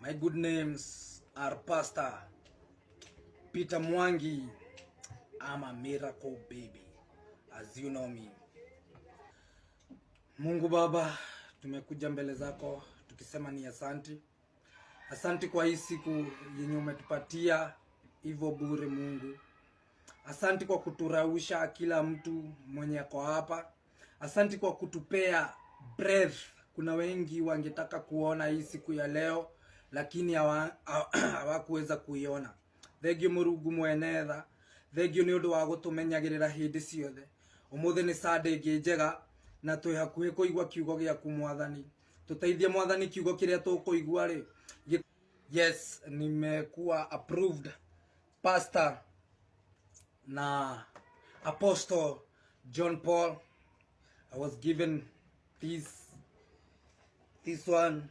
My good names are Pastor Peter Mwangi. I'm a miracle baby, as you know me. Mungu Baba, tumekuja mbele zako tukisema ni asanti. Asanti kwa hii siku yenye umetupatia hivyo bure Mungu. Asanti kwa kuturausha kila mtu mwenye ako hapa. Asanti kwa kutupea breath. Kuna wengi wangetaka kuona hii siku ya leo lakini hawakuweza kuiona. Thengio Mũrungu mwene tha, thengio nĩ ũndũ wa gũtũmenyagĩrĩra hĩndĩ ciothe. Ũmũthĩ nĩ Sunday ĩngĩ njega na twĩ hakuhĩ kũigua kiugo gĩaku Mwathani. Tũteithie Mwathani kiugo kĩrĩa tũkũigua rĩ. Yes, nimekuwa approved pastor na Apostle John Paul. I was given this one.